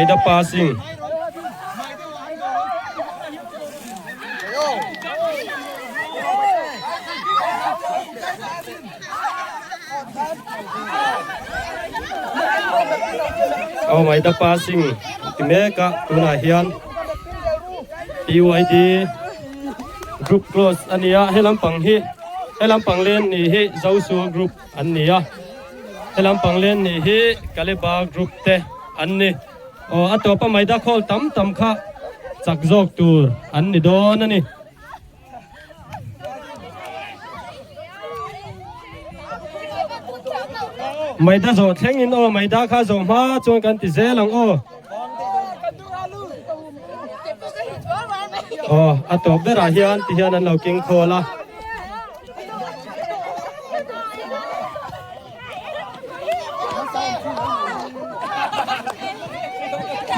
Maida passing. Aw Maida passing ti mek a tunah hian PYD group close a ni a he lampang hi he lampang len ni hi Zosua group an ni a he lampang len ni hi Kaleba group te an ni aw a tawpa Maida khawl tam tam kha chak zawk tur an ni dawn a ni. Maida zawh thleng in aw Maida kha zawh hma chuan kan ti zel ang aw. Aw a tawp berah hian ti hian an lo king khawl a.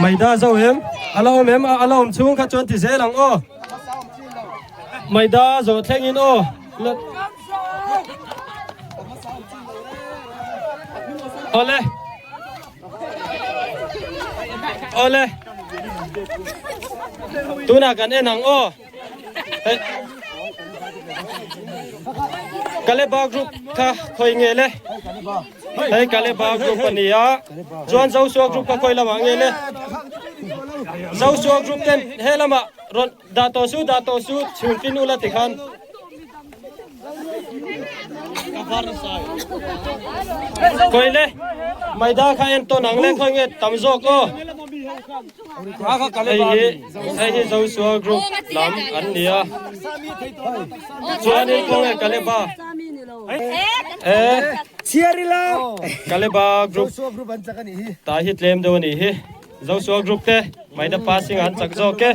Maida zo em a la awm em a la awm chhung kha chuan ti zel ang aw. Maida zawh thleng in aw. Awle. Awle. Tunah kan en ang aw. Kaleba group kha khawi nge le? Hei Kaleba group a ni a. Chuan Joshua group kha khawi lamah nge le? Joshua group ten he lamah rawn Dah tawh su, dah tawh su, chhun tin ula tikhan. Khawi le, Maida kha en tawn ang le, khawi nge tam zawk aw. Hei hi, hei hi Joshua group lam an ni a. Chuanin khawnge Kaleba. E. Kaleba group tah hi tlem deuh a nih hi. Joshua group te Maida passing an chak zawk e.